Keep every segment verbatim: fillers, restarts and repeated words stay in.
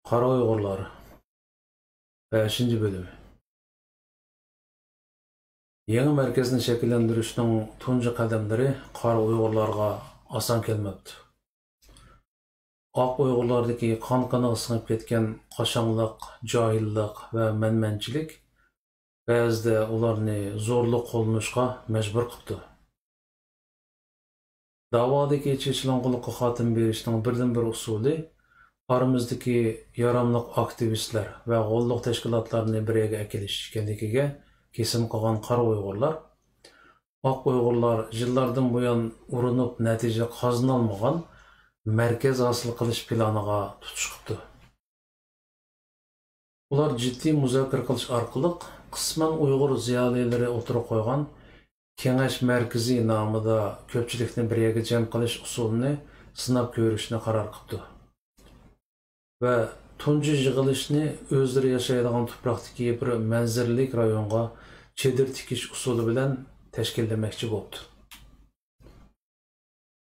قارا ئۇيغۇرلار، بەشىنچى بۆلۈم. يېڭى مەركەزنى شەكىللەندۈرۈشنىڭ تۇنجى قەدەملىرى قارا ئۇيغۇرلارغا ئاسان كەلمەپتۇ. ئاق ئۇيغۇرلاردىكى قان-قېنىغا سىڭىپ كەتكەن قاشاڭلىق، جاھىللىق ۋە مەنمەنچىلىك بەزىدە ئۇلارنى زورلۇق قوللىنىشقا مەجبۇر قىپتۇ. داۋادىكى چېچىلىڭغۇلۇققا خاتىمە بېرىشنىڭ بىردىنبىر ئۇسۇلى ئارىمىزدىكى ياراملىق ئاكتىۋىستلار ۋە غوللۇق تەشكىلاتلارنى بىر يەرگە ئەكېلىش ئىكەنلىكىگە كېسىم قىلغان قارا ئۇيغۇرلار، ئاق ئۇيغۇرلار يىللاردىن بۇيان ئۇرۇنۇپ نەتىجە قازىنالمىغان مەركەز ھاسىل قىلىش پىلانىغا تۇتۇش قىپتۇ. ئۇلار جىددىي مۇزاكىرە قىلىش ئارقىلىق قىسمەن ئۇيغۇر زىيالىيلىرى ئوتتۇرىغا قويغان كېڭەش مەركىزى نامىدا كۆپچىلىكنى بىر يەرگە جەم قىلىش ئۇسۇلىنى سىناپ كۆرۈشنى قارار قىپتۇ ۋە تۇنجى يىغىلىشنى ئۆزلىرى ياشايدىغان تۇپراقتىكى بىر مەنزىرىلىك رايونغا چېدىر تىكىش ئۇسۇلى بىلەن تەشكىللىمەكچى بوپتۇ.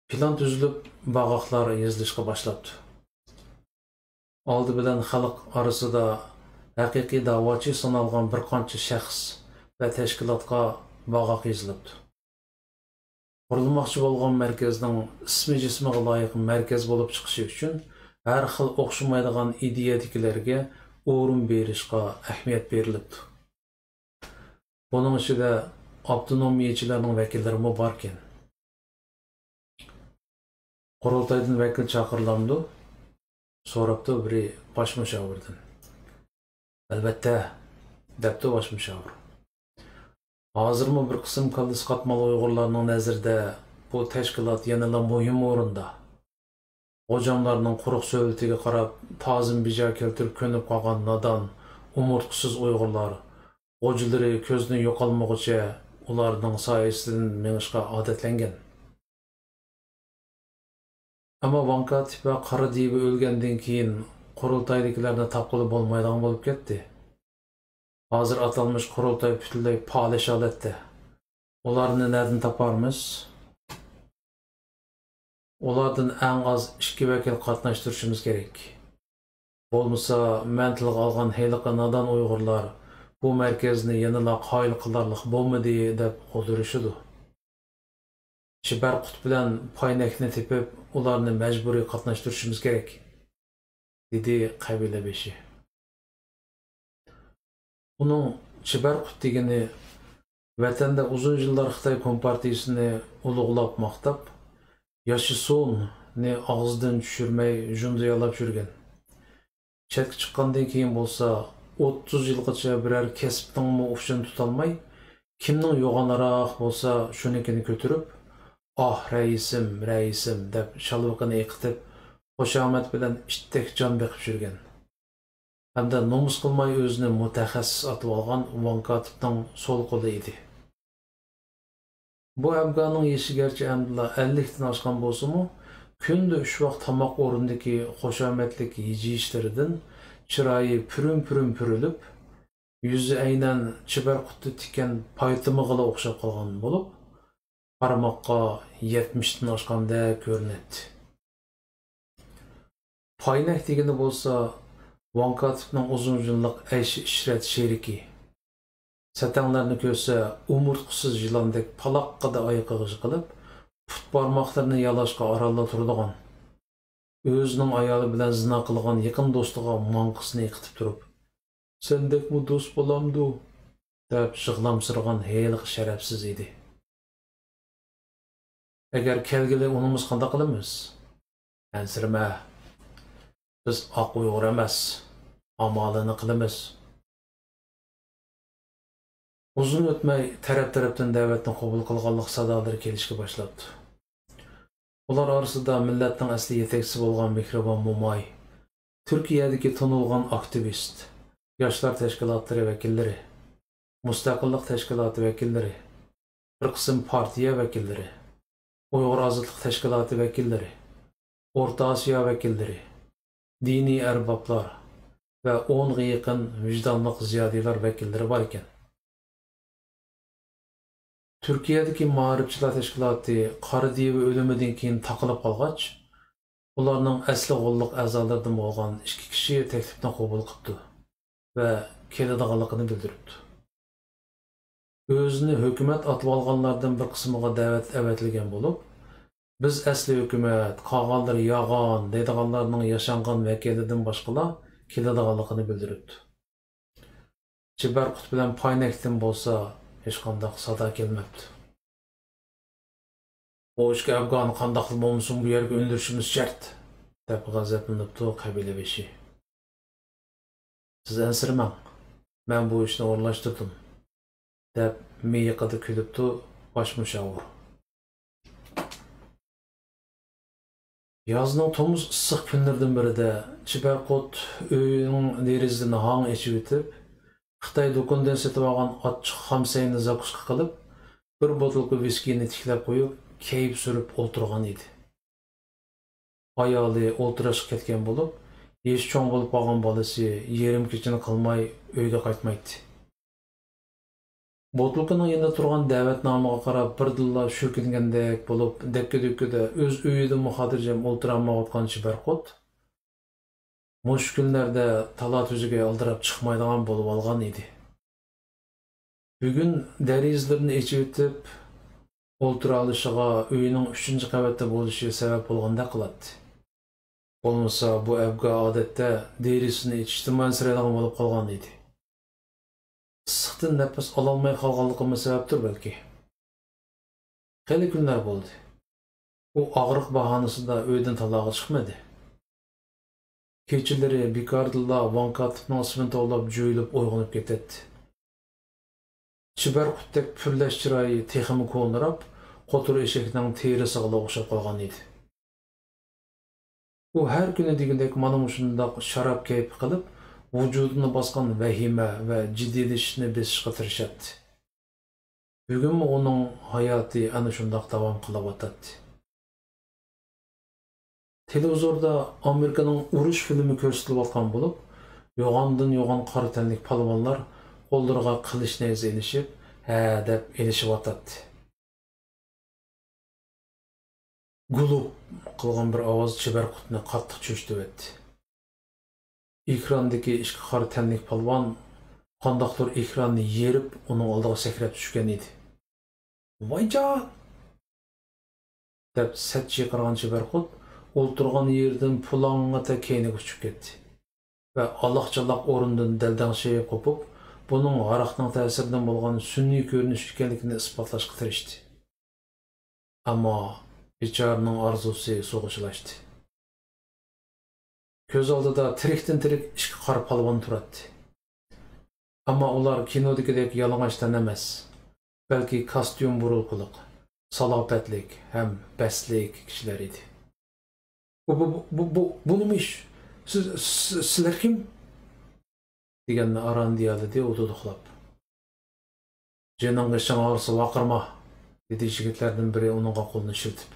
پىلان تۈزۈلۈپ، باغاقلار يېزىلىشقا باشلاپتۇ. ئالدى بىلەن خەلق ئارىسىدا ھەقىقىي داۋاچى سانالغان بىر قانچە شەخس ۋە تەشكىلاتقا باغاق يېزىلىپتۇ. قۇرۇلماقچى بولغان مەركەزنىڭ ئىسمى جىسمىغا لايىق مەركەز بولۇپ چىقىشى ئۈچۈن ھەر خىل ئوخشىمايدىغان ئىدىيەدىكىلەرگە ئورۇن بېرىشقا ئەھمىيەت بېرىلىپتۇ. بۇنىڭ ئىچىدە ئاپتونومىيەچىلەرنىڭ ۋەكىللىرىمۇ باركەن. «قۇرۇلتايدىن ۋەكىل چاقىرىلامدۇ؟» سوراپتۇ بىرى باش مۇشاۋىردىن. «ئەلۋەتتە،» دەپتۇ باش مۇشاۋىر. ھازىرمۇ بىر قىسىم كاللىسى قاتمال ئۇيغۇرلارنىڭ نەزىرىدە بۇ تەشكىلات يەنىلا مۇھىم ئورۇندا. غوجاملارنىڭ قۇرۇق سۆلىتىگە قاراپ، تازىمۇ بىجا كەلتۈرۈپ كۆنۈپ قالغان نادان، ئومۇرتقىسىز ئۇيغۇرلار، غوجىلىرى كۆزدىن يوقالمىغۇچە ئۇلارنىڭ سايىسىدىن مېڭىشقا ئادەتلەنگەن. ئەمما ۋاڭ كاتىپ ۋە قارا دىۋا ئۆلگەندىن كېيىن، قۇرۇلتايدىكىلەرنى تاپقىلى بولمايدىغان بولۇپ كەتتى. ھازىر ئاتالمىش قۇرۇلتاي پۈتۈنلەي پالەچ ھالەتتە. ئۇلارنى نەدىن تاپارمىز؟ ئۇلاردىن ئەڭ ئاز ئىككى ۋەكىل قاتناشتۇرۇشىمىز كېرەك. بولمىسا، مەن تىلغا ئالغان ھېلىقى نادان ئۇيغۇرلار بۇ مەركەزنى يەنىلا قايىل قىلارلىق بولمىدى، دەپ غودۇرۇشىدۇ. چىبەرقۇت بىلەن پاينەكنى تېپىپ، ئۇلارنى مەجبۇرىي قاتناشتۇرۇشىمىز كېرەك، دېدى قەبىلە بېشى. ئۇنىڭ چىبەرقۇت دېگىنى ۋەتەندە ئۇزۇن يىللار خىتاي كومپارتىيىسىنى ئۇلۇغلاپ ماختاپ، «ياشىسۇن» نى ئاغزىدىن چۈشۈرمەي ژۇندىيالاپ يۈرگەن. چەتكە چىققاندىن كېيىن بولسا، ئوتتۇز يىلغىچە بىرەر كەسىپنىڭمۇ ئۇچىنى تۇتالماي، كىمنىڭ يوغانراق بولسا، شۇنىڭكىنى كۆتۈرۈپ، «ئاھ، رەئىسىم، رەئىسىم» دەپ شالۋىقىنى ئېقىتىپ، خۇشامەت بىلەن ئىتتەك جان بېقىپ يۈرگەن ھەمدە نومۇس قىلماي ئۆزىنى مۇتەخەسسىس ئاتىۋالغان ۋاڭ كاتىپنىڭ سول قولى ئىدى. بۇ ئەبگانىڭ يېشى گەرچە ئەمدىلا ئەللىكتىن ئاشقان بولسىمۇ، كۈندە ئۈچ ۋاق تاماق ئورنىدىكى خۇشامەتلىك ھىجىيىشلىرىدىن چىرايى پۈرۈم-پۈرۈم پۈرۈلۈپ، يۈزى ئەينەن چىبەرقۇتتا تىككەن پايتىمىغىلا ئوخشاپ قالغان بولۇپ، قارىماققا يەتمىشتىن ئاشقاندەك كۆرۈنەتتى. پاينەك دېگىنى بولسا ۋاڭ كاتىپنىڭ ئۇزۇن يىللىق ئەيش-ئىشرەت شېرىكى. سەتەڭلەرنى كۆرسە، ئومۇرتقىسىز يىلاندەك پالاققىدە ئايىقىغا جىقىلىپ، پۇت بارماقلىرىنى يالاشقا ئارانلا تۇرىدىغان، ئۆزىنىڭ ئايالى بىلەن زىنا قىلغان يېقىن دوستىغا ماڭقىسىنى ئېقىتىپ تۇرۇپ، «سەندەكمۇ دوست بولامدۇ؟» دەپ يىغلامسىرىغان ھېلىقى شەرەپسىز ئىدى. «ئەگەر كەلگىلى ئۇنىمىسا قانداق قىلىمىز؟» «ئەنسىرىمە، بىز ئاق ئۇيغۇر ئەمەس، ئامالىنى قىلىمىز.» ئۇزۇن ئۆتمەي تەرەپ-تەرەپتىن دەۋەتنى قوبۇل قىلغانلىق سادالىرى كېلىشكە باشلاپتۇ. ئۇلار ئارىسىدا مىللەتنىڭ ئەسلى يېتەكچىسى بولغان مېھرىبان موماي، تۈركىيەدىكى تونۇلغان ئاكتىۋىست، ياشلار تەشكىلاتلىرى ۋەكىللىرى، مۇستەقىللىق تەشكىلاتى ۋەكىللىرى، بىر قىسىم پارتىيە ۋەكىللىرى، ئۇيغۇر ئازادلىق تەشكىلاتى ۋەكىللىرى، ئورتا ئاسىيا ۋەكىللىرى، دىنىي ئەربابلار ۋە ئونغا يېقىن ۋىجدانلىق زىيالىيلار ۋەكىللىرى بار ئىكەن. تۈركىيەدىكى مائارىپچىلار تەشكىلاتى قارا دىۋا ئۆلۈمىدىن كېيىن تاقىلىپ قالغاچ، ئۇلارنىڭ ئەسلى غوللۇق ئەزالىرىدىن بولغان ئىككى كىشى تەكلىپنى قوبۇل قىپتۇ ۋە كېلىدىغانلىقىنى بىلدۈرۈپتۇ. ئۆزىنى ھۆكۈمەت ئاتىۋالغانلاردىن بىر قىسمىغا دەۋەت ئەۋەتىلگەن بولۇپ، «بىز ئەسلى ھۆكۈمەت، قالغانلىرى ياغان» دەيدىغانلارنىڭ ياشانغان ۋەكىلىدىن باشقىلا كېلىدىغانلىقىنى بىلدۈرۈپتۇ. چىبەرقۇت بىلەن پاينەكتىن بولسا ھېچقانداق سادا كەلمەپتۇ. «بۇ ئىككى ئەفغاننى قانداقلا بولمىسۇن بۇ يەرگە ئۈندۈرۈشىمىز شەرت!» دەپ غەزەپلىنىپتۇ قەبىلە بېشى. «سىز ئەنسىرىمەڭ، مەن بۇ ئىشنى ئورۇنلاشتۇردۇم» دەپ مىيىقىدا كۈلۈپتۇ باش مۇشاۋىر. يازنىڭ تومۇز ئىسسىق كۈنلىرىدىن بىرىدە چىبەرقۇت ئۆيىنىڭ دېرىزىسىنى ھاڭ ئېچىۋېتىپ، خىتاي دۇكىنىدىن سېتىۋالغان ئاچچىق خامسەينى زاكۇسكا قىلىپ، بىر بوتۇلكا ۋىسكىنى تىكلەپ قويۇپ، كەيپ سۈرۈپ ئولتۇرغان ئىدى. ئايالى ئولتۇراشقا كەتكەن بولۇپ، يېشى چوڭ بولۇپ قالغان بالىسى يېرىم كېچىنى قىلماي ئۆيگە قايتمايتتى. بوتۇلكىنىڭ يېنىدا تۇرغان دەۋەتنامىغا قاراپ بىردىنلا شۈركۈنگەندەك بولۇپ، دەككە-دۈككىدە ئۆز ئۆيىدىمۇ خاتىرجەم ئولتۇرالمايۋاتقان چىبەرقۇت مۇشۇ كۈنلەردە تالا-تۈزىگە ئالدىراپ چىقمايدىغان بولۇۋالغان ئىدى. بۈگۈن دېرىزىلىرىنى ئېچىۋېتىپ ئولتۇرالىشىغا ئۆيىنىڭ ئۈچىنچى قەۋەتتە بولۇشى سەۋەب بولغاندەك قىلاتتى. بولمىسا بۇ ئەبگا ئادەتتە دېرىزىسىنى ئېچىشتىنمۇ ئەنسىرەيدىغان بولۇپ قالغان ئىدى. ئىسسىقتىن نەپەس ئالالماي قالغانلىقىمۇ سەۋەبتۇر بەلكى. خېلى كۈنلەر بولدى. ئۇ ئاغرىق باھانىسىدا ئۆيدىن تالاغا چىقمىدى. كېچىلىرى بىكاردىنلا ۋاڭ كاتىپنىڭ ئىسمىنى توۋلاپ جۆيلۈپ ئويغىنىپ كېتەتتى. چىبەرقۇتتەك پۈرلەش چىرايى تېخىمۇ كونىراپ، قوتۇر ئېشەكنىڭ تېرىسىغىلا ئوخشاپ قالغان ئىدى. ئۇ ھەر كۈنى دېگۈدەك مانا مۇشۇنداق شاراب كەيپى قىلىپ، ۋۇجۇدىنى باسقان ۋەھىمە ۋە جىددىيلىشىشنى بېسىشقا تىرىشاتتى. بۈگۈنمۇ ئۇنىڭ ھاياتى ئەنە شۇنداق داۋام قىلىۋاتاتتى. تېلېۋىزوردا ئامېرىكىنىڭ ئۇرۇش فىلىمى كۆرسىتىلىۋاتقان بولۇپ، يوغاندىن يوغان قارا تەنلىك پالۋانلار قوللىرىغا قىلىچ نەيزە ئېلىشىپ، ھە دەپ ئېلىشىۋاتاتتى. گۇلۇپ قىلغان بىر ئاۋاز چىبەرقۇتنى قاتتىق چۆچۈتۈۋەتتى. ئېكراندىكى ئىككى قارا تەنلىك پالۋان قانداقتۇر ئېكراننى يېرىپ، ئۇنىڭ ئالدىغا سەكرەپ چۈشكەن ئىدى. «ۋايجان!» دەپ سەت چىقىرغان چىبەرقۇت ئولتۇرغان يېرىدىن پۇلاڭڭىتە كەينىگە ئۇچۇپ كەتتى ۋە ئالاقچالاق ئورنىدىن دەلدەڭشىپ قوپۇپ، بۇنىڭ ھاراقنىڭ تەسىرىدىن بولغان سۈنئىي كۆرۈنۈش ئىكەنلىكىنى ئىسپاتلاشقا تىرىشتى. ئەمما بىچارىنىڭ ئارزۇسى سۇغا چىلاشتى. كۆز ئالدىدا تىرىكتىن تىرىك ئىككى قارا پالۋان تۇراتتى. ئەمما ئۇلار كىنودىكىدەك يالىڭاچ تەن ئەمەس، بەلكى كاستيۇم بۇرۇلغۇلۇق، سالاپەتلىك ھەم بەستلىك كىشىلەر ئىدى. «بۇ، بۇ، بۇ، بۇ، بۇ نېمە ئىش؟ سىز، سىز، سىلەر كىم؟» دېگەننى ئاران دېيەلىدى ئۇ دۇدۇقلاپ. «جېنىڭ ئىچىڭ ئاغرىسا ۋارقىرىما!» دېدى يىگىتلەردىن بىرى ئۇنىڭغا قولىنى شىلتىپ.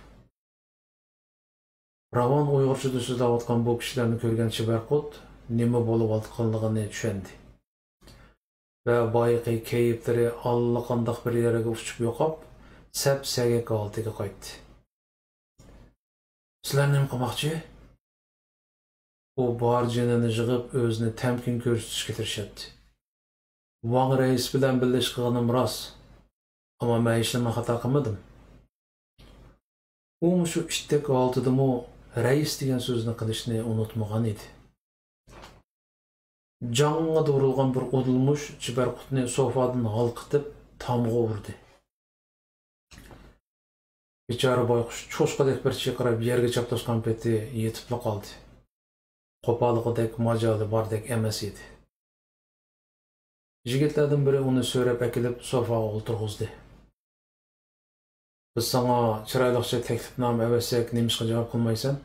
راۋان ئۇيغۇرچىدا سۆزلەۋاتقان بۇ كىشىلەرنى كۆرگەن چىبەرقۇت نېمە بولۇۋاتقانلىقىنى چۈشەندى. ۋە بايىقى كەيپلىرى ئاللىقانداق بىر يەرگە ئۇچۇپ يوقاپ، سەپ-سەگەك ھالىتىگە قايتتى. «سىلەر نېمە قىلماقچى؟» ئۇ بار جېنىنى يىغىپ، ئۆزىنى تەمكىن كۆرسىتىشكە تىرىشاتتى. «ۋاڭ رەئىس بىلەن بىللە ئىش قىلغىنىم راست، ئەمما مەن ھېچنېمە خاتا قىلمىدىم.» ئۇ مۇشۇ ئىتتەك ھالىتىدىمۇ رەئىس دېگەن سۆزنى قىلىشنى ئۇنتۇمىغان ئىدى. جاڭڭىدە ئۇرۇلغان بىر ئۇدۇل مۇش چىبەرقۇتنى سوفادىن ھالقىتىپ تامغا ئۇردى. بىچارە بايقۇش چوشقىدەك بىر چىرقىراپ يەرگە چاپلاشقان پېتى يېتىپلا قالدى. قوپالىغۇدەك ماجالى باردەك ئەمەس ئىدى. يىگىتلەردىن بىرى ئۇنى سۆرەپ ئەكېلىپ سوفاغا ئولتۇرغۇزدى. «بىز ساڭا چىرايلىقچە تەكلىپنامە ئەۋەتسەك نېمىشقا جاۋاب قىلمايسەن؟»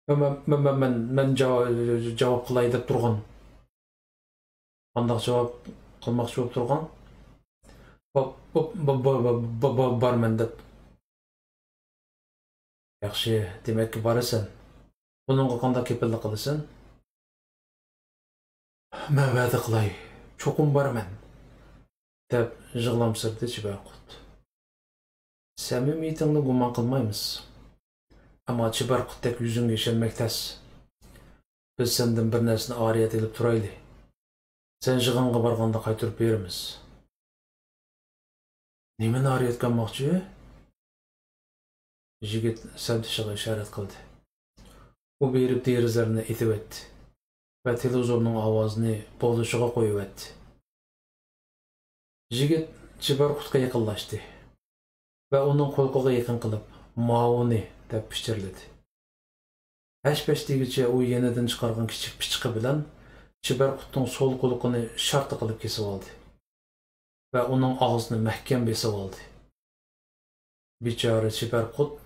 «مەن، مەن، مەن، مەن، مەن جاۋاب، جاۋاب قىلاي دەپ تۇرغان.» «قانداق جاۋاب قىلماقچى بولۇپ تۇرغان؟» «با-، با-، با-، با-، با-، با-، با-، بارىمەن دەپ.» «ياخشى، دېمەككى بارىسەن. بۇنىڭغا قانداق كېپىللىك قىلىسەن؟» «مەن ۋەدە قىلاي، چوقۇم بارىمەن.» دەپ يىغلامسىرىدى چىبەرقۇت. «سەمىمىيىتىڭنى گۇمان قىلمايمىز. ئەمما چىبارقۇتتەك يۈزۈڭگە ئىشەنمەك تەس. بىز سەندىن بىر نەرسىنى ئارىيەت ئېلىپ تۇرايلى. سەن يىغىنغا بارغاندا قايتۇرۇپ بېرىمىز. نېمىنى ئارىيەتكە ئالماقچى؟ يىگىت سەمتىشىغا ئىشارەت قىلدى. ئۇ بېرىپ دېرىزىلەرنى ئېتىۋەتتى ۋە تېلېۋىزورنىڭ ئاۋازىنى بولۇشىغا قويۇۋەتتى. يىگىت چىبارقۇتقا يېقىنلاشتى ۋە ئۇنىڭ قۇلىقىغا يېقىن قىلىپ، «ماۋۇنى» دەپ پىچىرلىدى. ھەش-پەش دېگۈچە ئۇ يېنىدىن چىقارغان كىچىك پىچىقى بىلەن چىبارقۇتنىڭ سول قۇلىقىنى شارتە قىلىپ كېسىۋالدى ۋە ئۇنىڭ ئاغزىنى مەھكەم بېسىۋالدى. بىچارە چىبارقۇت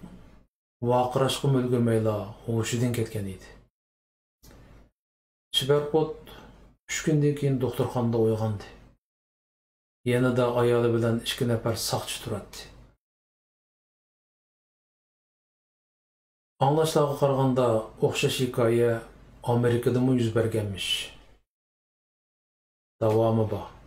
ۋارقىراشقىمۇ ئۈلگۈرمەيلا ھوشىدىن كەتكەن ئىدى. چىبارقۇت ئۈچ كۈندىن كېيىن دوختۇرخانىدا ئويغاندى. يېنىدا ئايالى بىلەن ئىككى نەپەر ساقچى تۇراتتى. ئاڭلاشلارغا قارىغاندا، ئوخشاش ھېكايە ئامېرىكىدىمۇ يۈز بەرگەنمىش. داۋامى بار.